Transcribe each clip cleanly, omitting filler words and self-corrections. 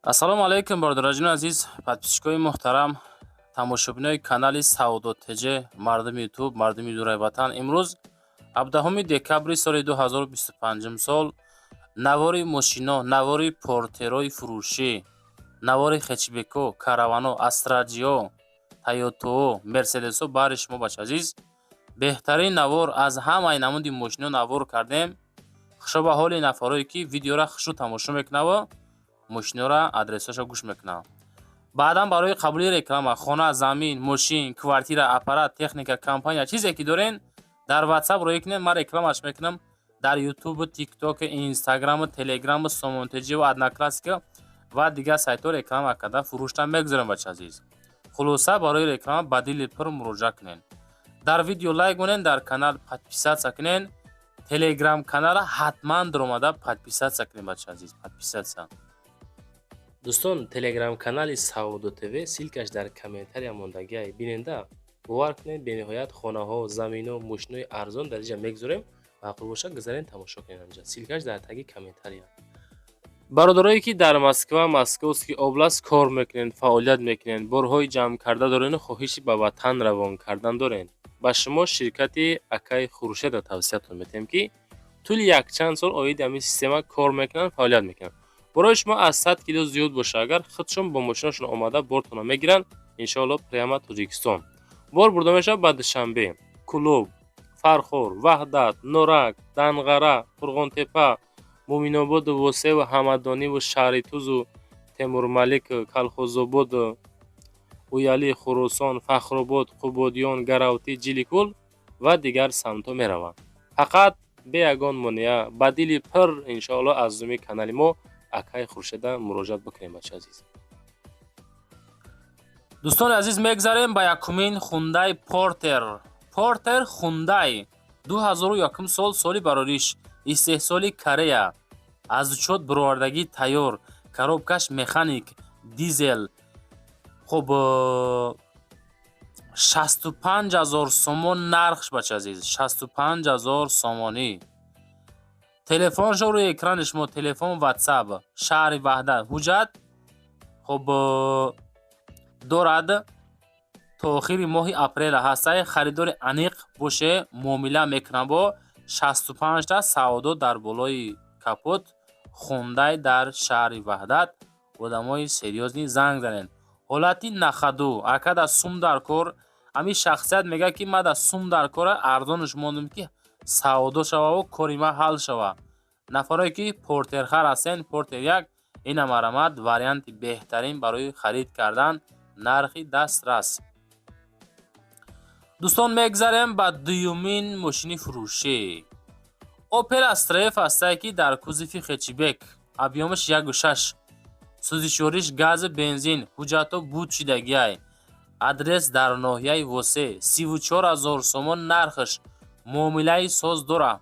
Ассалому алайкум, бародарони азиз, подписчикои муҳтарам, тамошобинои канали Савдо ТЖ, мардуми Ютуб, мардуми дураи ватан. Имрӯз 17 декабри соли 2025 сол навори мошино, навори Портерои фурӯшӣ, навори хетчбеко, Каравано, Астраҷио, Тойотоо, Мерседесо баҳри шумо, бача азиз. Беҳтарин навор аз ҳамаи намуди мошино навор кардем. Хушо ба ҳоли нафарое, ки видеора хушрӯ тамошо мекунаву мошинора адресҳоша гӯш мекунад. Баъдан барои қабули реклама, хона, замин, мошин, квартира, аппарат, техника, компания, чизе ки дорен, дар Ватсап роӣ кунед, ман рекламаш мекунам дар Ютубу, Тиктоку, Инстаграму, Телеграму, Сомонтеҷиву, Одноклассника ва дигар сайтҳо реклама карда фурӯшта мегузорем, бача азиз. Хулоса, барои реклама ба дили пур муроҷиат кунед. Дар видео лайк монед, дар канал подписаться кунед, Телеграм канала ҳатман даромада подписаться кунед, бача азиз, подписаться. Дӯстон, Телеграм-канали Савдо ТВ, ссылкаш дар комментария мондагиай, биненда. Бовар кунед, бениҳоят хонаҳо, замино, мошинои арзон дар инҷа мегузорем. Маъқул бошад, гузарен, тамошо кунед анҷа. Ссылкаш дар таги комментария. Бародарое, ки дар Москва, Московский область кор мекунед, фаъолият мекунед, борҳои ҷамъкарда дорену хоҳиши ба ватан равон кардан доред, ба шумо ширкати акаи Хуршедро тавсиятон метиҳем, ки тӯли якчанд сол оиди ҳамин система кор мекунанд, фаъолият мекунанд. Борои шумо аз 100 кило зиёд боша агар, худшон бо мошинашон омада бортонро мегиранд, иншоалло, прямо Тоҷикистон. Бор бурда мешавад ба Душанбе, Кӯлоб, Фархор, Ваҳдат, Норак, Данғара, Қурғонтепа, Муъминободу, Восеву, Ҳамадониву, Шаҳритузу, Темурмалик, Калхозободу, Уялӣ, Хуросон, Фахробод, Қубодиён, Гаравтӣ, Ҷиликул ва дигар самтҳо мераванд. Фақат бе ягон монеа, ба дили пур, иншоалло, аз зуми канали мо акаи Хуршеда муроҷиат бикунем, бача азиз. Дӯстони азиз, мегзарем ба якумин Хундай Портер. Портер Хундай 2001 сол, соли барориш, истеҳсоли Корея, аз учёт бировардагӣ тайёр, коробкаш механик, дизел. Хуб, 65 000 сомон нархш, бача азиз, 65 000 сомонӣ. Телефоншо рӯи экрани шумо, телефон, Ватсап, шаҳри Ваҳдат. Ҳуҷҷат, хуб, дорад, то охири моҳи апреля ҳастаи. Харидори аниқ боше, муомила мекунам. Бо 65та савдо дар болои капот. Хундай дар шаҳри Ваҳдат, одамои серьёзный занг занед. Ҳолати на ходу, ака, да сум дар кор. Ҳамин шахсият мегӯяд, ки ма да сум дар кора, арзонаш мондум, ки савдо шававу кори ман ҳал шава. Нафарое, ки Портерхар ҳастен, Портер як, ина марамат, варианти беҳтарин барои харид кардан, нархи дастрас. Дӯстон, мегзарем ба дуюмин мошини фурӯшӣ. Опел Астра Ф ҳастае, ки дар кузови хетчбек, объёмаш 1,6, сӯзишвориш гази бензин, ҳуҷҷатҳо буд шидагиай. Адрес дар ноҳияи Восе, 34 000 сомон нархаш, муомилаи соз дора,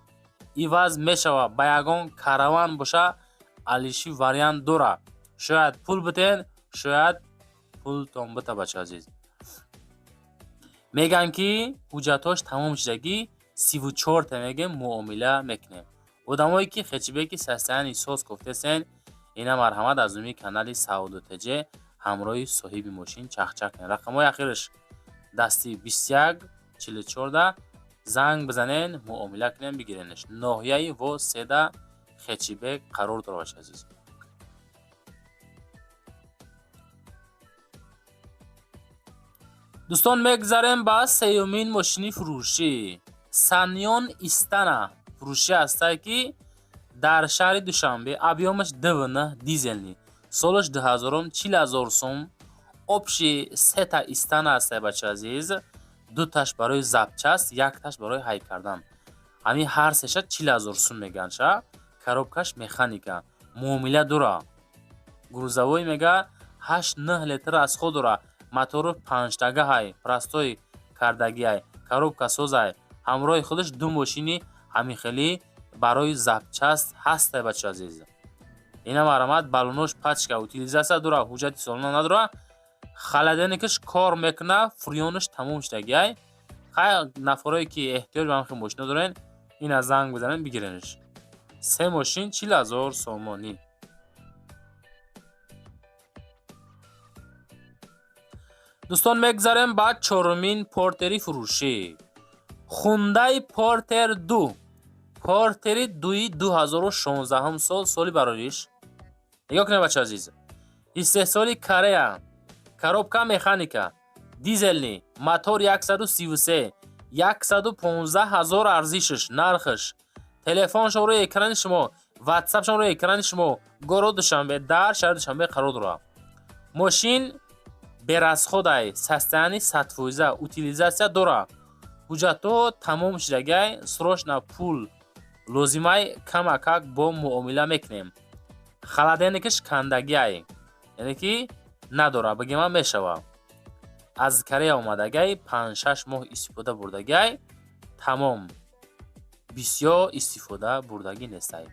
иваз мешава, ба ягон Караван боша, алиши вариант дора. Шояд пул битен, шояд пултон бита, бача азиз. Мегӯянд, ки ҳуҷҷатҳош тамом шидагӣ, 34та мегем, муомила мекунем. Одамое, ки хетчбеки состояние соз кофтесен, ина марҳамат, аз рӯи канали Савдо ТЖ ҳамроҳи соҳиби мошин чахчах кунед. Рақамҳои ахираш дасти 21 44да занг бизанен, муомила кунен, бигиренаш. Ноҳияи Воседа хетчбек қарор дорад, бача азиз. Дӯстон, мегзарем ба сеюмин мошини фурӯшӣ. Санён Истана фурӯшӣ ҳастае, ки дар шаҳри Душанбе, объёмаш 2,9, дизельный, солаш дуҳазорум, 40 000 сум. Общий сета Истана ҳастае, бача азиз, дуташ барои запчасть, якташ барои ҳай кардан. Ҳамин ҳар сеша 40 000 сум мегӯянд ша. Коробкаш механика, муомила дора. Грузовой мега, 8-9 литр расход дора. Мотору панҷтагаҳай, простой кардагиай, коробка созай. Ҳамроҳи худаш ду мошини ҳамин барои запчасть ҳастай, бача азиз. Ина марамат, баллонош пачка, утилизация дора, ҳуҷҷати солона надора, холодильникаш кор мекуна, фурёнаш тамом шудагиай. Хай, нафарое, ки эҳтиёҷ ба ҳамин мошино дорен, ина занг бизанен, бигиренш. Се мошин 40 000 сомонӣ. Дӯстон, мегзарем ба чорумин Портери фурӯшӣ. Хундай Портер 2, Портери дуи 2016 сол, соли барориш. Нигоҳ кунед, бача азиз, истеҳсоли Корея, коробка механика, дизельный, мотор 133, 115 ҳазор арзишаш, нархаш. Телефоншон рӯи экрани шумо, ватсапшон рӯи экрани шумо. Город Душанбе, дар шаҳри Душанбе қарор дорад. Мошин без расходай, состояние 100%, утилизация дорад, ҳуҷҷатҳо тамом шудагай. Срочно пул лозимай, камакак бо муомила мекунем. Холодильникаш кандагиай, яъне ки надора, бигема мешава. Аз Корея омадагай, 5-6 моҳ истифода бурдагай, тамом, бисёр истифода бурдагӣ нестай.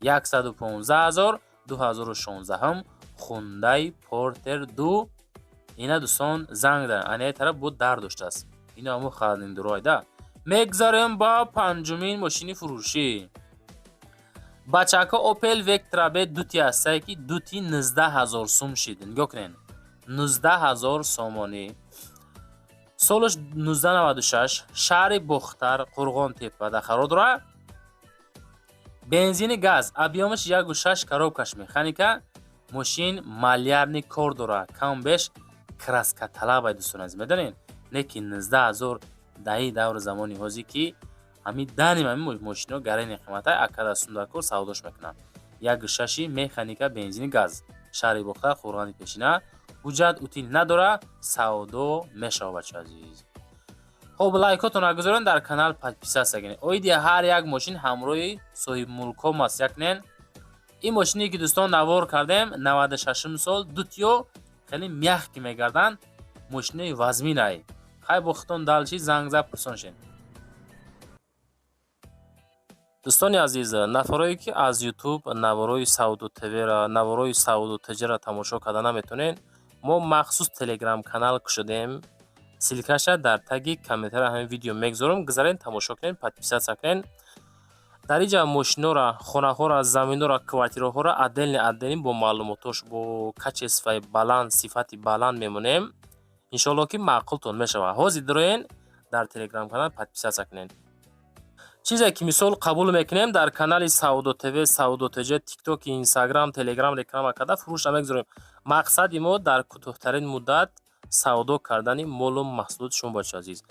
115 ҳазор, 2016, Хундай Портер 2. Ина, дӯстон, занг дар анаи тараф бо дар доштааст. Ино ҳамо холодильникдорайда. Мегзарем ба панҷумин мошини фурӯшӣ. Бачака, Опел Вектра Б дути ҳастае, ки дути 19 ҳазор сум шид. Нигоҳ кунед, 19 ҳазор сомонӣ. Солаш 1996, шаҳри Бохтар, Қурғон Теппада қарор дорад. Бензини газ, объёмаш 1,6, коробкаш механика. Мошин малярный кор дорад, кам беш краска талабай, дӯстон азиз, медонед, не ки 19 ҳазор даи даври замони ҳозир, ки ҳами даним ҳами мошино гарани қиматай, акада сундакор савдош мекунанд. 1,6-и механика, бензини газ, шаҳри Бохтар, Қурғони Пешина. Ҳуҷҷат утил надора, савдо мешавад, бача азиз. Хоб, лайкотонро гузорен, дар канал подписаться кунед. Оиди ҳар як мошин ҳамроҳи соҳибмулкҳо маслиҳат кунед. Ин мошине ки, дӯстон, навор кардем, 96 сол, дутиё хеле мягкий мегарданд, мошинои вазминай. Хай, бо худтон далчи занг зад, пурсон шед. Дӯстони азиз, нафарое ки аз Ютуб наворои Савдо ТВра, наворои Савдо ТЖра тамошо карда наметонед, мо махсус Телеграм канал кушодем. Ссылкаша дар таги комментария ҳамин видео мегузорам. Гузарен, тамошо кунед, подписаться кунед. Дар инҷа мошинора, хонаҳоро, заминҳоро, квартираҳоро отдельно отдельно бо маълумотош, бо качествои баланд, сифати баланд мемонем. Иншоалло, ки маъқултон мешавад. Ҳозир дироен, дар Телеграм канал подписаться кунед. Чизе ки мисол қабул мекунем, дар канали Савдо ТВ, Савдо ТЖ, Тикток, Инстаграм, Телеграм реклама карда фурӯша мегузорем. Мақсади мо дар кӯтоҳтарин муддат савдо кардани молу маҳсулоти шумо, бача азиз.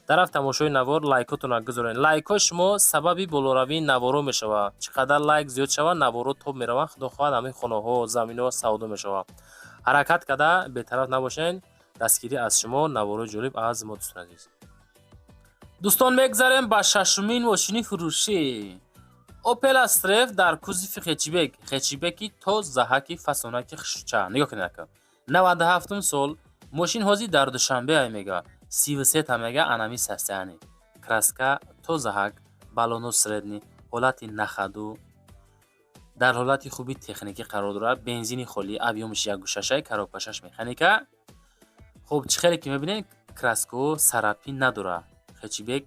Дар рафт тамошои навор лайкотонро гузоред. Лайкҳои шумо сабаби болоравии наворо мешавад. Чӣ қадар лайк зиёд шавад, наворо тоб мераванд. Худо хоҳад, ҳамин хонаҳо, заминҳо савдо мешавад. Ҳаракат карда бетараф набошед. Дастгирӣ аз шумо, наворои ҷолиб аз мо, дӯстони азиз. Дӯстон, мегзарем ба шашумин мошини фурӯшӣ. Опел Астра Ф дар кузови хэтчбек, хэтчбеки то заҳаки фасонаки хушча. Нигоҳ кунед, ака, 97-ум сол, мошин ҳозир дар Душанбе ай, мега 33-та, мега анами состояние, краска тозаҳак, баллоно средний, ҳолати на ходу, дар ҳолати хуби техникӣ қарор дорад. Бензини холӣ, объёмаш 1,6-ай, коробкашаш механика. Хуб, чӣ хеле ки мебинед, краскао царапин надорад. Хэтчбек,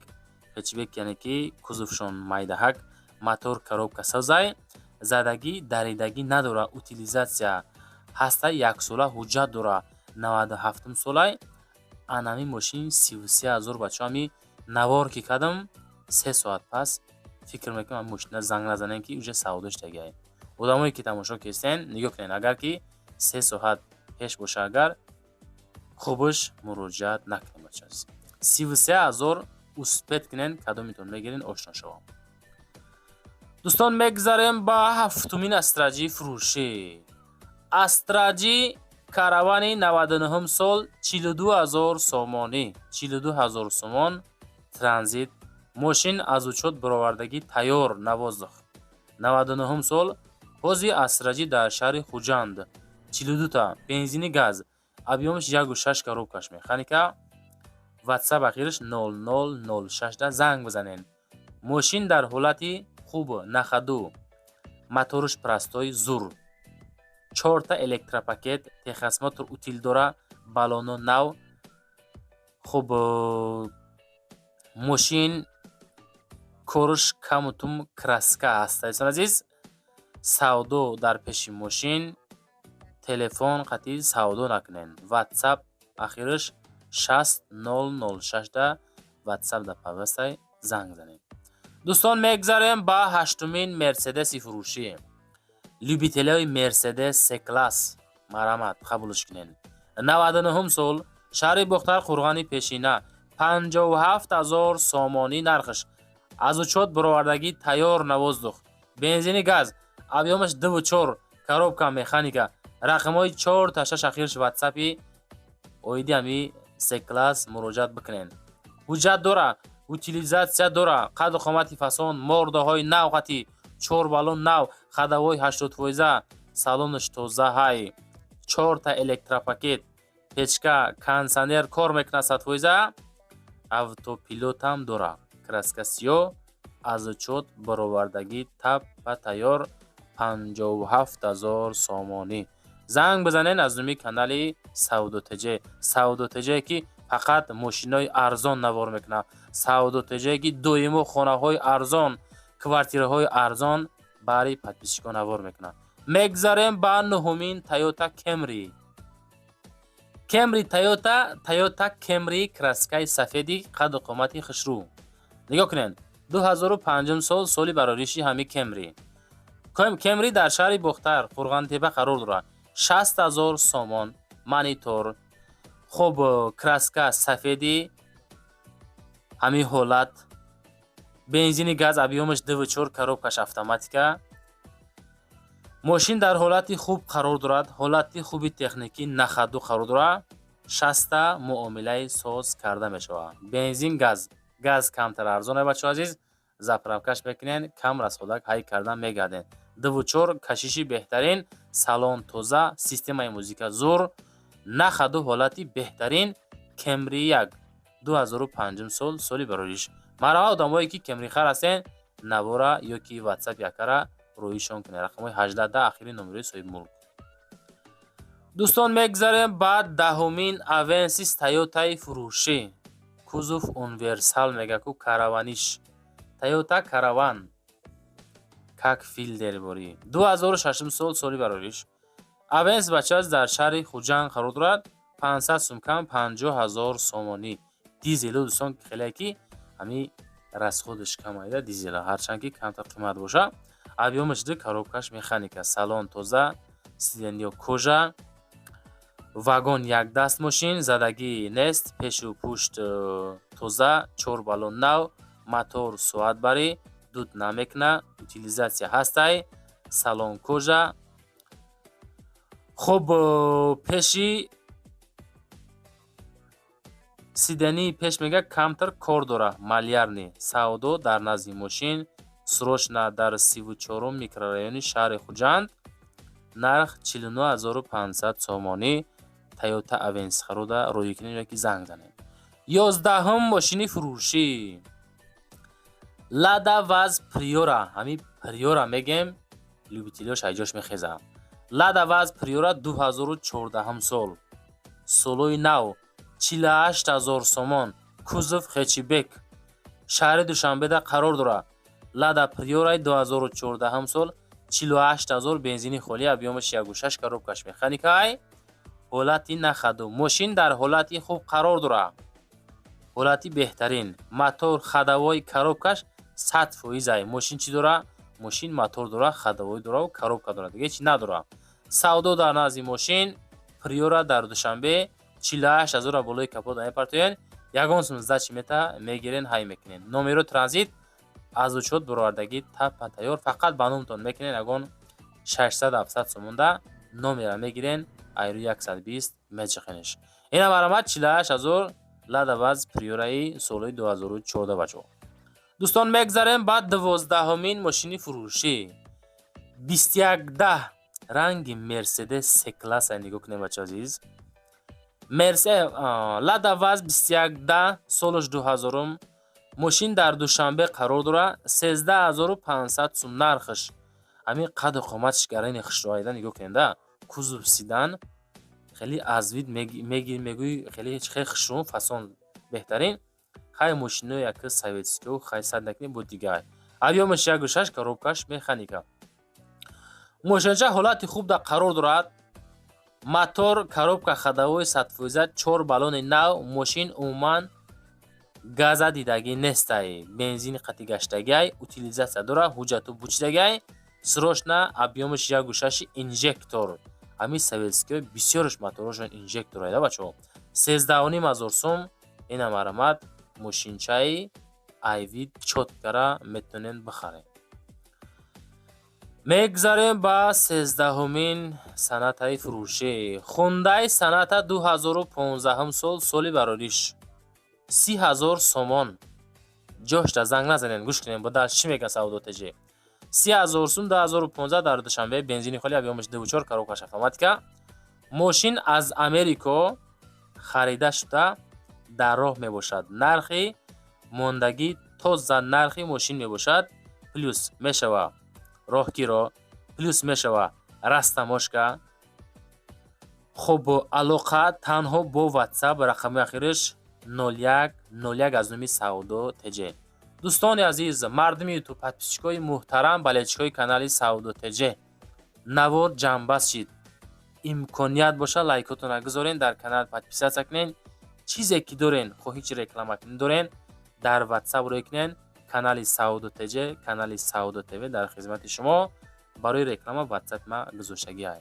хэтчбек, яъне ки кузовшон майдаҳак, мотор, коробка созай, задагӣ, даридагӣ надорад, утилизация ҳаста, яксола ҳуҷҷат дорад, 97-ум солай. Анами мошин 33 ҳазор. Бачаҳо, ҳами навор ки кардам, 3 соат пас фикр мекунам ҳами мошина занг назанем, ки уже савдо шудагиай. Одамое ки тамошо кестен, нигоҳ кунед, агар ки 3 соат пеш боша, агар хубаш муроҷиат накунем, бача. 33 ҳазор, успеть кунен, кадомитон мегирен, ошно шавам. Дӯстон, мегзарем ба ҳафтумин Астраҷи фурӯшӣ. Астраҷи Каравани 99 сол, 42 ҳазор сомонӣ, 42 ҳазор сомон, транзит. Мошин аз учёт баровардагӣ тайёр, на воздух. 99 сол, ҳозир Астраҷӣ дар шаҳри Хуҷанд, 42 та, бензини газ, объёмаш 1,6, коробкаш механика. Ватсап ахираш 0006 да занг бизанед. Мошин дар ҳолати хуб, на ходу, мотораш простой, зур, чорта электропакет, техосмотр, утил дора, баллоно нав. Хуб, мошин корш камутум краска ҳаст. Дӯстон азиз, савдо дар пеши мошин, телефон қатъи савдо накунед. Ватсап ахираш. 60 006 да WhatsApp да пайвастай занг занед. Дӯстон, мегзарем ба ҳаштумин Мерседеси фурӯшӣ. Любителои Мерседес С класс, марҳамат, қабулш кунед. 99-ҳум сол, шаҳри Бохтар, Қурғони Пешина, 57 000 сомонӣ нархш. Аз учёт баровардагӣ, тайёр, на воздух, бензини, газ, объёмаш 2,4, коробка механика, рақамҳои чор та шаш ахирш ватсапи. Оиди ҳами С класс муроҷиат бикунед. Ҳуҷҷат дора, утилизация дора, қаду қомати фасон, мордаҳои нав, қати чор баллон нав, ходовой 80%, салонаш тоза ҳай, чорта электропакет, печка, кондиционер кор мекунад 100%, автопилотам дора, краска сиёҳ, аз учёт баровардагӣ, таппа тайёр, 57 000 сомонӣ. Занг бизанед аз номи канали Савдо ТЖ. Савдо ТЖ, ки фақат мошинои арзон навор мекунад. Савдо ТЖ, ки доимо хонаҳои арзон, квартираҳои арзон барои подписчикон навор мекунад. Мегзарем ба нуҳумин Тойота Кемри. Кемри Тойота, Тойота Кемри, краскаи сафеди, қаду қомати хушрӯ. Нигоҳ кунед, 2005 сол, соли барориши ҳами Кемри. Кемри дар шаҳри Бохтар, Қурғонтепа қарор дорад. 60 000 сомон, монитор. Хуб, краска сафеди, ҳамин ҳолат, бензини, газ, объёмаш 2,4, коробкаш автоматика. Мошин дар ҳолати хуб қарор дорад, ҳолати хуби техникӣ, на ходу қарор дорад. Шаста муомилаи соз карда мешавад. Бензин, газ, газ камтар арзон, бачаҳо азиз, заправкаш мекунен, кам расходак ҳай кардан мегарден. 2,4, кашиши беҳтарин, салон тоза, системаи музика зур, на ходу, ҳолати беҳтарин. Кемри як, 2005 сол, соли барориш. Марҳамат, одамое ки кемрихар ҳастен, навора ё ки ватсап якара рӯишон кунед. Рақамҳои 18 ахири номерои соҳибмулк. Дӯстон, мегзарем ба даҳумин Авенсис Тойотаи фурӯшӣ. Кузов универсал мега ку, караваниш Тойота Караван, как филдер борӣ. 2006 сол, соли барориш. Авенс, бача, дар шаҳри Хуҷанд қарор дорад. 500 сум кам, 50 ҳазор сомонӣ. Дизелу, дӯстон, хеле ки ҳами расходаш камайда дизела, ҳарчанд ки камтар қимат боша. Объёмаш 2, коробкаш механика, салон тоза, сиденьё кожа, вагон якдаст, мошин задагӣ нест, пешу пушт тоза, чор баллон нав, мотор соатбарӣ, дуд намекуна, утилизация ҳастай, салон кожа. Хуб, пеши сидении пеш мега камтар кор дора, малярный. Савдо дар назди мошин, срочно дар 34-ум микрорайони шаҳри Хуҷанд, нарх 49 500 сомонӣ. Тойота Авенс харуда рӯй кунед ёки занг занед. 11-ум мошини фурӯшӣ Лада Ваз Приора. Ҳами Приора мегем, любителёш айҷош мехезад. Лада Ваз Приора, 2014 сол, солои нав, 48 000 сомон, кузов хэтчбек, шаҳри Душанбеда қарор дорад. Лада Приораи 2014 сол, 48 000, бензини холӣ, объёмаш 1,6, коробкаш механикай, ҳолати на ходу, мошин дар ҳолати хуб қарор дорад, ҳолати беҳтарин, мотор, ходовой, коробкаш 100%-ай. Мошин чӣ дора? Мошин мотор дора, ходовой дора, коробка дора, дига ҳеч надора. Савдо дар назди мошин Приора дар Душанбе, 48 ҳазора болои капота мепартоен, ягон сум сдача мета мегирен, ҳай мекунен. Номеро транзит, аз учёт баровардагӣ, таппа тайёр, фақат ба номтон мекунен. Ягон 600-700 сомонда номера мегирен, айру 120 меҷиқенеш. Ина, марҳамат, 48 000, Лада Ваз Приораи соли 2014, бачо. Дӯстон, мегзарем ба 12-ҳумин мошини фурӯшӣ. 2110 ранги Мерседес С класса. Нигоҳ кунем, бачо азиз. Мерсе Лада Ваз 2110, солаш 2000-ум, мошин дар Душанбе қарор дорад. 13 500 сум нархаш. Ҳамин қаду қоматиш гарани хушроайда, нигоҳ кунед да, кузов седан, хеле аз вид мегир, мегӯӣ, хеле хеле хушрӯ, фасон, беҳтарин. Хай, мошинои яка советскио хай сад накунем, бо дигар. Объёмаш 1,6, коробкаш механика. Мошинча ҳолати хуб да қарор дорад. Мотор, коробка ходовой 100%, чор баллони нав. Мошин умуман газа дидагӣ нестай, бензини қатъи гаштагиай, утилизация дора, ҳуҷҷату бучидагиай. Срочно, объём аш 1,6, инжектор. Ҳамин советский ҳо бисёраш моторошон инжектор айда, бачаҳо. 13 500 сум. Ина, марҳамат, мошинчаи айви чётко ра метонен бихаред. Мегзарем ба 13-ҳумин Сонатаи фурӯшӣ. Хундай Соната, 2015 сол, соли барориш, 30 000 сомон. Ҷошта занг назанед, гӯш кунем, бо дал чӣ мегӯяд Савдо ТЖ. 30 000 сум, 2015, дар Душанбе, бензини холи, объём аш 2,4, коробка ш автоматика. Мошин аз Америко харида шуда, дар роҳ мебошад. Нархи мондагӣ тоза нархи мошин мебошад, плюс мешава роҳкиро, плюс мешава растаможка. Хуб, алоқа танҳо бо Ватсап, рақами ахириш 0101, аз номи Савдо ТЖ. Дӯстони азиз, мардуми Ютуб, подписчик ои муҳтарам, болельщик ои канали Савдо ТЖ, навор ҷамъбаст шид. Имконият боша, лайкотонро гузорен, дар канал подписаться кунен. Чизе ки дорен, хоҳиши реклама кунӣ дорен, дар Ватсап рӯй кунен. Канали Савдо ТЖ, канали Савдо ТВ дар хизмати шумо. Барои реклама Ватсапи ма гузоштагиай.